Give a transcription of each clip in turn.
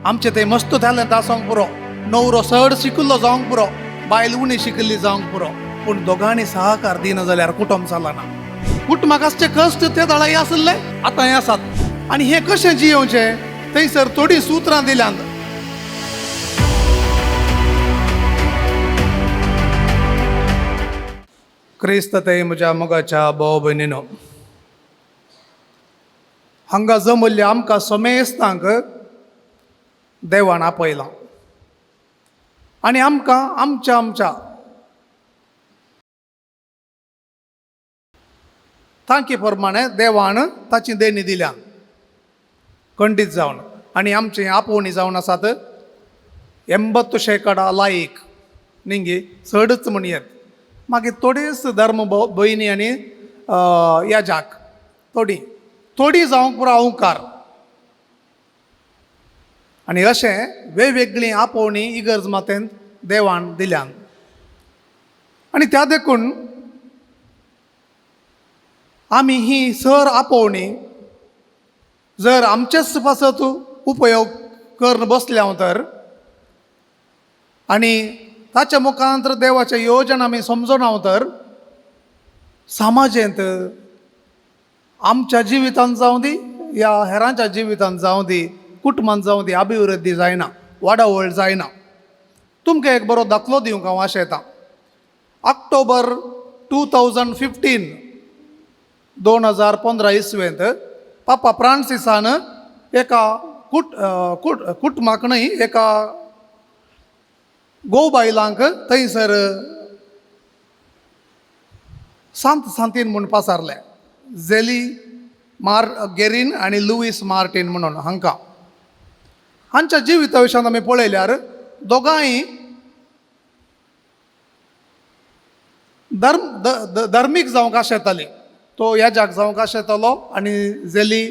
आमचें थंय मस्त टॅलंट आसोंक पुरो, न्हवरो चड शिकिल्लो जावंक पुरो, बायल उणी शिकिल्ली जावंक पुरो, पूण दोगांनी सहकार दिना जाल्यार कुटुंब चलना. कुटुंबाक आसचे कश्ट ते दळाय आसले आतांय आसात. आनी हें कशें जियोवचें थंयसर थोडीं सुत्रां दिल्यांत. क्रिस्त ते म्हज्या मोगाच्या भाव भयणीनो, हांगा जमल्ल्या आमकां समेस्तांक देवान आपयलां आनी आमकां आमच्या आमच्या तांकी प्रमाणे देवान ताची देणी दिल्या खंडीत जावन. आनी आमची आपोवणी जावन आसात 80% लायक निंगी चडच म्हणयेत. मागीर थोडीच धर्म भयणी आनी याजाक थोडी थोडी जावंक पुरो अहंकार. आनी अशें वेगवेगळी आपोवणी इगर्ज मातेन देवान दिल्यान. आनी त्या देखून आमी ही सर आपोवणी जर आमचेच पासत उपयोग करून बसल्या तर आनी ताच्या मुखांतर देवाचें योजन आमी समजून तर समाजेंत आमच्या जिवितांत जावं दी या हेरांच्या जिवितांत जावं दी, कुटुंबांत जावं दी, अभिवृद्धी जायना, वाडावळ जायना. तुमकां एक बरो दाखलो दिवंक हांव आशेतां. ऑक्टोबर 2015 2015 इसवेंत पापा फ्रांसिसान एका कुट कुट कुटुंबाक न्हय एका गोव बायलांक थंयसर सांत सांतीन म्हूण पासारले. झेली मार गेरीन आनी लुईस मार्टीन म्हणून हांकां. हांच्या जिविता विशयांत आमी पळयल्यार दोगांय धर्म धर्मीक जावंक आशेताली. तो याजाक जावंक आशेतालो आनी झेली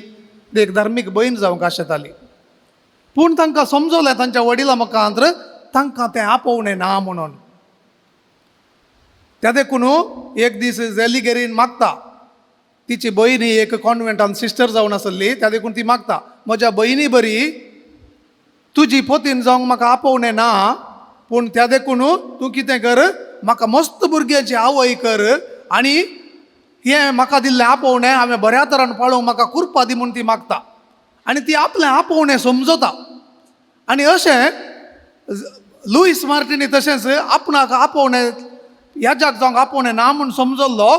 एक धार्मीक भयण जावंक आशेताली. पूण तांकां समजलें तांच्या वडिलां मुखांतर तांकां तें आपोवणें ना म्हणून. त्या देखून एक दीस झेली गेरीन मागता, तिची भयणी एक कॉन्वेंटान सिस्टर जावन आसली, त्या देखून ती मागता, म्हज्या भयणी बरी तुजी पोतीन जावंक म्हाका आपोवणें ना, पूण त्या देखून तूं कितें कर, म्हाका मस्त भुरग्यांची आवय कर आनी हें म्हाका दिल्लें आपोवणें हांवें बऱ्या तरान पाळोवंक म्हाका कुरपा दी म्हूण ती मागता. आनी ती आपलें आपोवणें समजता. आनी अशें लुईस मार्टिनी तशेंच आपणाक आपोवणें याजाक जावंक आपोवणें ना म्हूण समजल्लो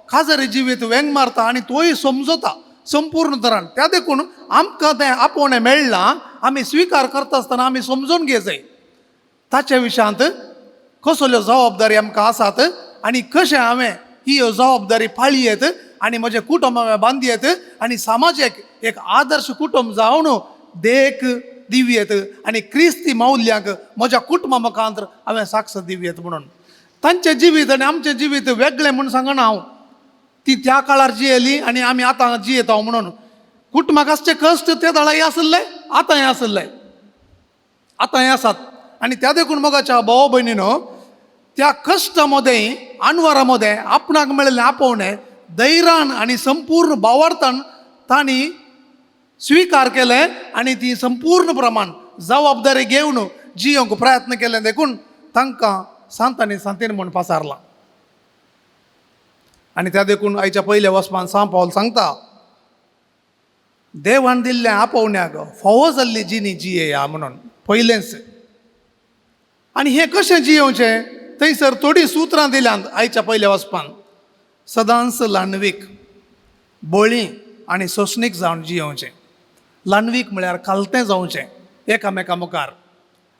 खाजरी जिवीत वेंग मारता आनी तोय समजता संपूर्ण तरान. त्या देखून आमकां तें आपोवणें मेळ्ळां आमी स्विकार करता आसतना आमी समजून घे जाय ताच्या विशयांत कसल्यो जबाबदारी आमकां आसात आनी कशें हांवें ही जबाबदारी पाळयेत आनी म्हजें कुटुंब हांवें बांदयेत आनी समाजेक एक आदर्श कुटुंब जावन देख दिवयेत आनी क्रिस्ती मौल्यांक म्हज्या कुटुंबा मुखांतर हांवें साक्ष दिवयेत म्हणून. तांचें जिवीत आनी आमचें जिवीत वेगळें म्हूण सांगना हांव. ती त्या काळार जियेली आनी आमी आतां जियेता म्हणून. कुटुंबाक आसचे कश्ट ते दळाय आसले आतांय आसले आतांय आसात. आनी त्या देखून मोगाच्या भाव भयणीनो त्या कश्टा मदें आनवारा मदें आपणाक मेळिल्लें आपोवणें धैर्यान आनी संपूर्ण भावार्थान तांणी स्विकार केलें आनी ती संपूर्ण प्रमाण जबाबदारी घेवन जियोंक प्रयत्न केले देखून तांकां सांत आनी सांतीन म्हूण पासारलां. आनी त्या देखून आयच्या पयल्या वसपान सांव पावल सांगता, देवान दिल्ल्या आपोवण्याक फावो जाल्ली जिणी जियेया म्हणून पयलेंच. आनी हें कशें जियोवचें थंयसर थोडीं सुत्रां दिल्यांत आयच्या पयल्या वचपान. सदांच ल्हानवीक बळी आनी सोंसणीक जावन जियोवचें. ल्हानवीक म्हळ्यार खालतें जावचें एकामेका मुखार.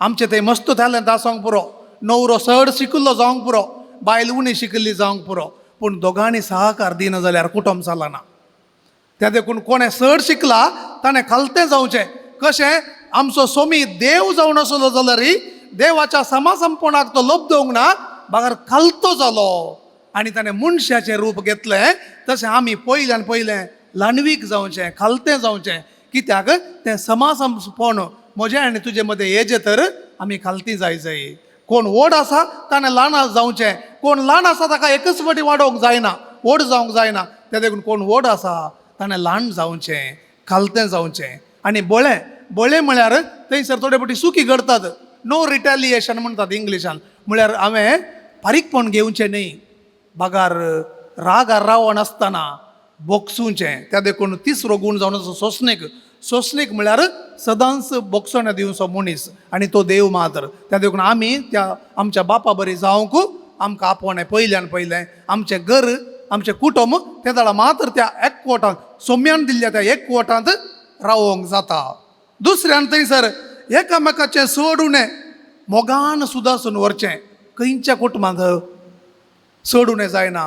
आमचें थंय मस्त टॅलंट आसोंक पुरो, न्हवरो चड शिकिल्लो जावंक पुरो, बायल उणी शिकिल्ली जावंक पुरो, पूण दोगांनी सहकार दिना जाल्यार कुटुंब चलना. त्या देखून कोणें चड शिकला ताणें खालतें जावचें. कशें आमचो सोमी देव जावन आसलो जाल्यार देवाच्या समासंपणाक तो लब्दोवंक ना, बगर खालतो जालो आनी ताणें मनशाचें रूप घेतलें. तशें आमी पयल्यान पयलें ल्हानवीक जावचें, खालतें जावचें. कित्याक तें समासंपण म्हजें आनी तुजे मदें येजें तर आमी खालती जाय जाय. कोण व्हड आसा ताणें ल्हान जावचें, कोण ल्हान आसा ताका एकच फावटी वाडोवंक जायना, व्हड जावंक जायना. त्या देखून कोण व्हड आसा ताणें ल्हान जावचें, खालतें जावचें. आनी बळें बळें म्हळ्यार थंयसर थोडे फावटी चुकी घडतात. नो रिटेलिएशन म्हणटात इंग्लिशान. म्हळ्यार हांवें फारीकपण घेवचें न्हय, बागार रागार रावनासतना बोगसुचें. त्या देखून तिसरो गूण जावन आसा सोंसणीक. सोंसणीक म्हळ्यार सदांच बोगसणें दिवचो मनीस आनी तो देव मात्र. त्या देखून आमी त्या आमच्या बापा बरी जावंक आमकां आपोवणें पयल्यान पयलें आमचें घर आमचें कुटुंब ते जाल्यार मात्र त्या एकवटांत सोम्यान दिल्ल्या त्या एकवटांत रावोंक जाता. दुसऱ्यान थंयसर एकामेकाचें चड उणें मोगान सुदासून व्हरचें. खंयच्या कुटुंबांत चड उणें जायना.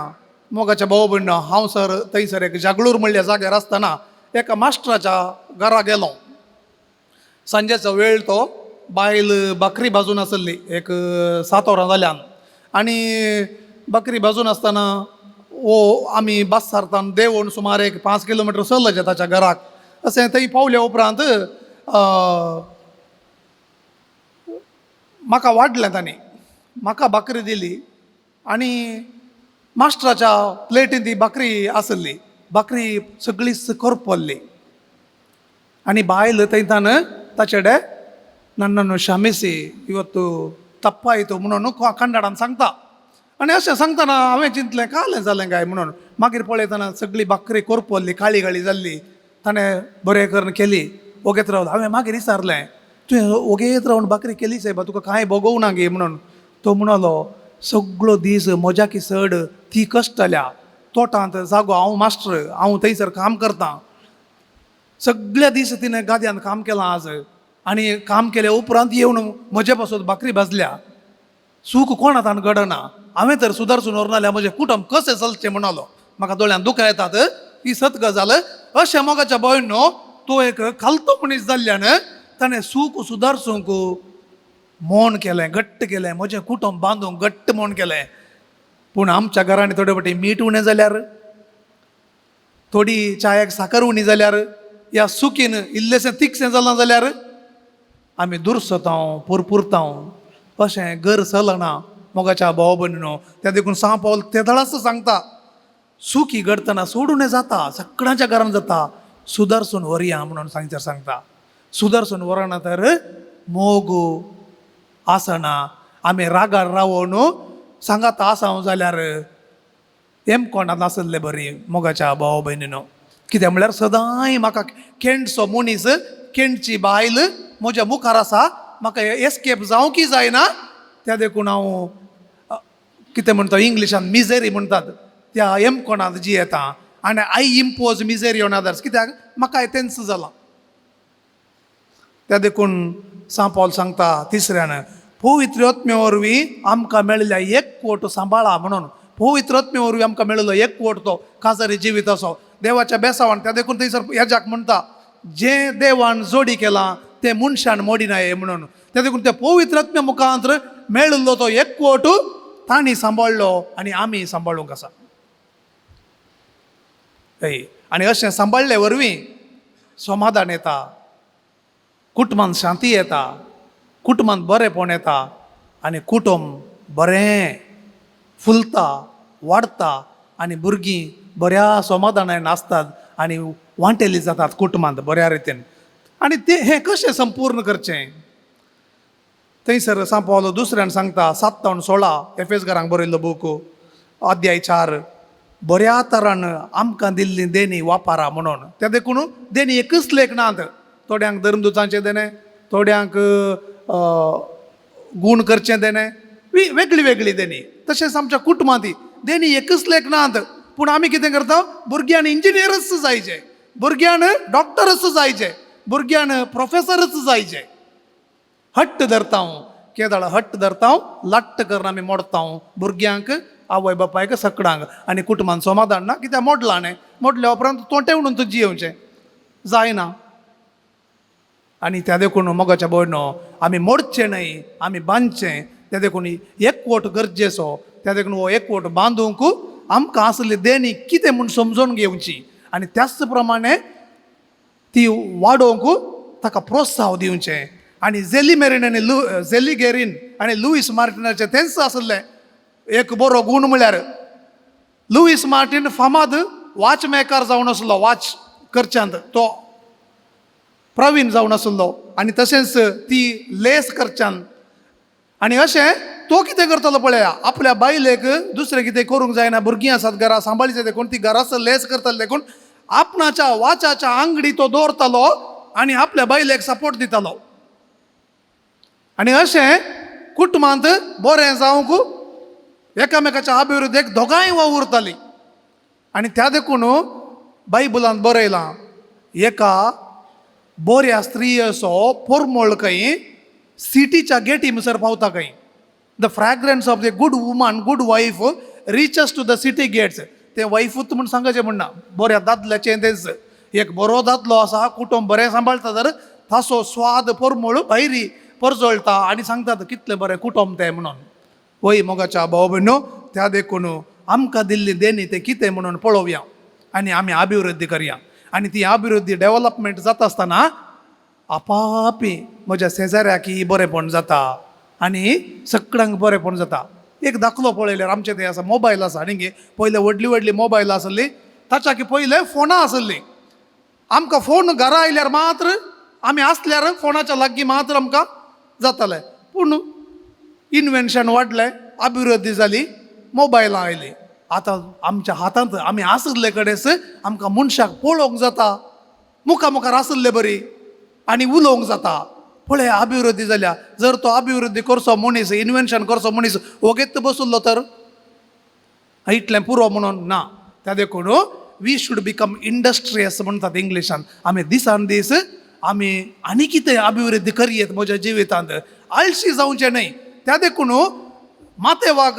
मोगाच्या भाव भयणो, हांव सर थंयसर एक जागळूर म्हणल्या जाग्यार आसतना एका मास्टराच्या घरा गेलो. सांजेचो वेळ तो, बायल बाकरी भाजून आसली एक 7 वरां जाल्यान आनी बाकरी भाजून आसतना वो आमी बस सारतान देंवून सुमार एक 5 किलोमिटर चल्लें ताच्या घराक. अशें थंय पावल्या उपरांत म्हाका वाडलें तांणी, म्हाका भाकरी दिली आनी मास्टराच्या प्लेटीन ती भाकरी आसली. भाकरी सगळीच करपल्ली आनी बायल थंयतान ताचे कडेन नन्नू शामेसी ಇವತ್ತು तप्पायतो म्हणून कन्नडान सांगता. आनी अशें सांगतना हांवें चिंतलें कालें जालें काय म्हणून. मागीर पळयतना सगळी भाकरी करपल्ली, काळी काळी जाल्ली. ताणें बरें करून केली, ओगेत रावलो. हांवें मागीर विचारलें, तुवें ओगेत रावन भाकरी केली सायबा, तुका कांय भोगोवना गे म्हणून. तो म्हणलो, सगळो दीस म्हज्याकी चड ती कश्टल्या तोटांत जागो, हांव मास्टर, हांव थंयसर काम करतां. सगळ्या दीस तिणें गाद्यान काम केलां आज आनी काम केल्या उपरांत येवन म्हजे पासत भाकरी भाजल्या. सूख कोण आतां घडना, हांवें तर सुदारसून व्हरना जाल्यार म्हजें कुटुंब कशें चलचें म्हणलो. म्हाका दोळ्यान दुकां येतात, ही सत गजाल. अशें मोगाच्या भयणो, तो एक खालतो मनीस जाल्ल्यान ताणें सूख सुदारसूंक मोन केलें, घट्ट केलें, म्हजें कुटुंब बांदूंक घट्ट मोन केलें. पूण आमच्या घरांनी थोडे फावटी मीठ उणें जाल्यार, थोडी चायाक साकर उणी जाल्यार, या सुकीन इल्लेशें तिखशें जालां जाल्यार आमी दुरसतांव, पुरपुरतांव. अशें घर चलना मोगाच्या भाव भयणीनो. त्या देखून सांव पावल तेदळाच सांगता, सुखी घडटना सोडून जाता, सगळ्यांच्या घरान जाता, सुदारसून व्हरया म्हणून सांगचार सांगता. सुदारसून व्हरना तर मोग आसना. आमी रागार रावोन सांगात आसा जाल्यार एम कोणाक नासले बरी मोगाच्या भाव भयणीनो. कित्याक म्हळ्यार सदांय म्हाका केंडचो मनीस, केंडची बायल म्हज्या मुखार आसा, म्हाका एस्केप जावंक जायना. त्या देखून हांव कितें म्हणटा इंग्लिशान मिजेरी म्हणटात, त्या एम कोणांत जियेता आनी I impose misery on others. कित्याक म्हाका तेंच जालां. त्या देखून सांव पावल सांगता तिसऱ्यान, पवित्र आत्म्या वरवीं आमकां मेळिल्ल्या एक कोट सांबाळा म्हणून. पवित्र आत्म्या वरवीं आमकां मेळिल्लो एक कोट तो काजारी जिविताचो देवाच्या बेसावान. त्या देखून थंयसर हेजाक म्हणटा, जें देवान जोडी केलां तें मनशान मोडिनाये म्हणून. त्या देखून त्या पवित्र आत्म्या मुखांत मेळिल्लो तो एक कोट तांणी सांबाळ्ळो आनी आमी सांबाळूंक आसा. हय, आनी अशें सांबाळ्ळे वरवीं समाधान येता, कुटुंबांत शांती येता, कुटुंबांत बरेंपण येता आनी कुटुंब बरें फुलता, वाडता आनी भुरगीं बऱ्या समाधानान आसतात आनी वांटेली जातात कुटुंबांत बऱ्या रितीन. आनी तें हें कशें संपूर्ण करचें थंयसर सांव पावलो दुसऱ्यान सांगता, 7-16 एफेस घरांक बरयल्लो बूक अध्याय 4, बऱ्या तरान आमकां दिल्ली देणी वापरा म्हणून. त्या देखून देणी एकच लेख नात, थोड्यांक धर्मदुतांचें देणें, थोड्यांक गूण करचें देणें, वेगळी वेगळी देणी. तशेंच आमच्या कुटुंबांत देणी एकच लेख नात, पूण आमी कितें करता, भुरग्यान इंजिनियरच जायचे, भुरग्यान डॉक्टरच जायचे, भुरग्यान प्रोफेसरच जायचे. हट्ट धरता, केदळ हट्ट धरता, लट्ट करून आमी मोडता भुरग्यांक, आवय बापायक, सकडांक. आनी कुटुंबान समाधान ना, कित्याक मोडलां न्ही, मोडल्या उपरांत तोंटे म्हणून तूं जियेवचें जायना. आनी त्या देखून मोगाच्या भयणो, आमी मोडचें न्हय, आमी बांदचें. त्या देखून एकवट गरजेचो. त्या देखून हो एकवट बांदूंक आमकां आसली देणी कितें म्हूण समजून घेवची आनी त्याच प्रमाणे ती वाडोवंक ताका प्रोत्साहन दिवचें. आनी झेली मेरीन आनी झेली गेरीन आनी लुईस मार्टिनाचें तेंच आसलें एक बरो गूण. म्हळ्यार लुईस मार्टीन फामाद वॉच मेकर जावन आसलो, वॉच करच्यांत तो प्रवीण जावन आसलो आनी तशेंच ती लेस करच्यान. आनी अशें तो कितें करतलो पळया, आपल्या बायलेक दुसरें कितें करूंक जायना, भुरगीं आसात घरा सांबाळीचें देखून ती घराचो लेस करताली देखून आपणाच्या वाच्याच्या आंगडी तो दवरतालो आनी आपल्या बायलेक सपोर्ट दितालो. आनी अशें कुटुंबांत बरें जावंक एकामेकाच्या अभिवृद्धीक दोगांय वावुरतालीं. आनी त्या देखून बायबलांत बरयलां, एका बऱ्या स्त्रियेचो पोरमोळ खंय सिटीच्या गेटी मुसर पावता खंय. The fragrance of the good woman, good wife reaches to the city gates. तें वायफूच म्हूण सांगचें म्हणना, बऱ्या दादल्याचें तेंच. एक बरो दादलो आसा, कुटुंब बरें सांबाळटा तर ताचो स्वाद परमळ भायरी परजळटा आनी सांगतात कितलें बरें कुटुंब तें म्हणून. वय मोगाच्या भाव भयणो, त्या देखून आमकां दिल्ली देणी तें कितें म्हणून पळोवया आनी आमी अभिवृद्धी करया. आनी ती अभिवृद्धी डेवलपमेंट जाता आसतना आपापी म्हज्या शेजाऱ्याक बरेंपण जाता आनी सगळ्यांक बरेंपण जाता. एक दाखलो पळयल्यार आमचें तें आसा मोबायल आसा न्ही गे, पयले व्हडली व्हडली मोबायल आसली, ताच्या की पयले फोनां आसली. आमकां फोन घरा आयल्यार मात्र आमी आसल्यार फोनाच्या लागीं मात्र आमकां जातालें. पूण इनवेन्शन वाडलें, अभिवृद्धी जाली, मोबायलां आयलीं. आतां आमच्या हातांत आमी आशिल्ले कडेन आमकां मनशाक पळोवंक जाता, मुखा मुखार आशिल्ले बरी आनी उलोवंक जाता. पळय अभिवृद्धी जाल्या. जर तो अभिवृद्धी करचो मनीस, इनवेन्शन करचो मनीस वोगेत बसलो तर इतलें पुरो म्हणून ना. त्या देखून we should become industrious म्हणटात इंग्लिशान. आमी दिसान दीस आमी आनी कितें अभिवृद्धी करयेत म्हज्या जिवितांत, आळशी जावचें न्हय. त्या देखून मातेवाक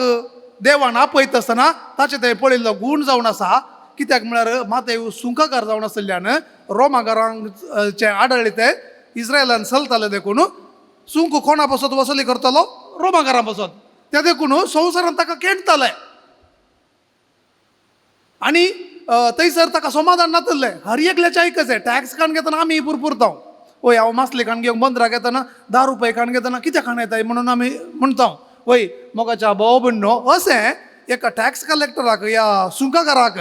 देवान आपयता आसतना ताचें तें पळयल्लो गूण जावन आसा. कित्याक म्हळ्यार मातेव सुंकाकार जावन आशिल्ल्यान रोमागारांचे आडळी ते इस्रायलान चलताले देखून सुंक कोणा पासत वसुली करतालो, रोमागारां पासत. त्या देखून संवसारान ताका खेळटाले आनी थंयसर ताका समाधान नातल्लें. हर एकल्याचें आयकचें, टॅक्स काण घेतना आमी पुरपुरता, वय हांव मासली खाण घेवंक बंदराक येतना 10 रुपये खाण घेतना कित्याक खाण येताय म्हणून आमी म्हणटा. वय मोगाच्या भाव भयणो, अशें एका टॅक्स कलेक्टराक या सुंकाकाराक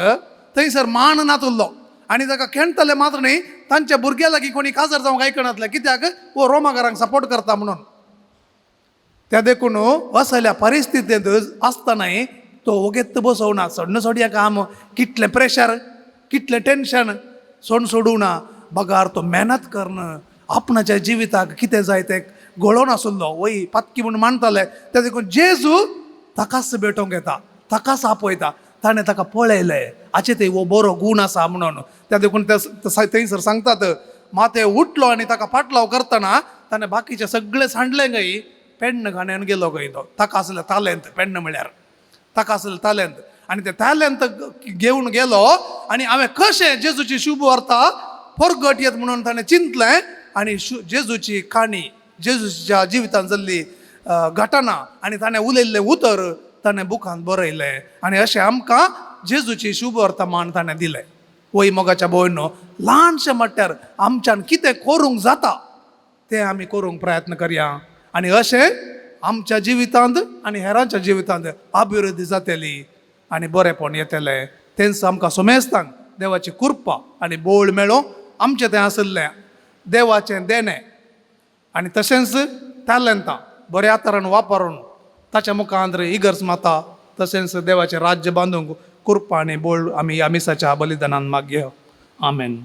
थंयसर मान नातुल्लो आनी ताका खेळटले मात्र न्ही, तांच्या भुरग्या लागीं कोणी काजार जावंक आयकनातलें, कित्याक वो रोमागारांक सपोर्ट करता म्हणून. त्या देखून असल्या परिस्थितींत आसतनाय तो वोगेत बसोवना. सोडण सोडया काम, कितलें प्रेशर कितलें टेंशन सोड सोडूं ना, बगार तो मेहनत करून आपणाच्या जिविताक कितें जाय तें घडोवन आसलो. वय पातकी म्हूण मानताले. त्या देखून जेजू ताकाच भेटोवंक येता, ताकाच आपयता. ताणें ताका पळयलें, हाचे ते हो बरो गूण आसा म्हणून. त्या देखून ते थंयसर सांगतात, माते उठलो आनी ताका पाटलाव करतना ताणें बाकीचें सगळें सांडलें गय, पेण्ण घाण्यान गेलो गय तो. ताका आसलें तालेंत, पेण्ण म्हळ्यार ताका आसलें तालेंत. आनी तें तालेंत घेवन गेलो आनी हांवें कशें जेजूची शुभ वार्ता परगट येत म्हणून ताणें चिंतलें आनी जेजूची काणी, जेजूच्या जिवितांत जाल्ली घटना आनी ताणें उलयल्लें उतर ताणें बुकांत बरयलें. आनी अशें आमकां जेजूची शुभ वर्तमान ताणें दिलें. वय मोगाच्या भयणो, ल्हानशें म्हटल्यार आमच्यान कितें करूंक जाता तें आमी करूंक प्रयत्न करया आनी अशें आमच्या जिवितांत आनी हेरांच्या जिवितांत अभिवृद्धी जातली आनी बरेंपण येतलें. तेंच आमकां सुमेस्तांक देवाची कृपा आनी बोळ मेळों. आमचें तें आशिल्लें देवाचें देणें आनी तशेंच टॅलंटां बऱ्या तरेन वापरून ताच्या मुखार इगर्ज माता तशेंच देवाचें राज्य बांदूंक कृपा आनी बोळ आमी ह्या मिसाच्या बलिदानान मागया. आमेन.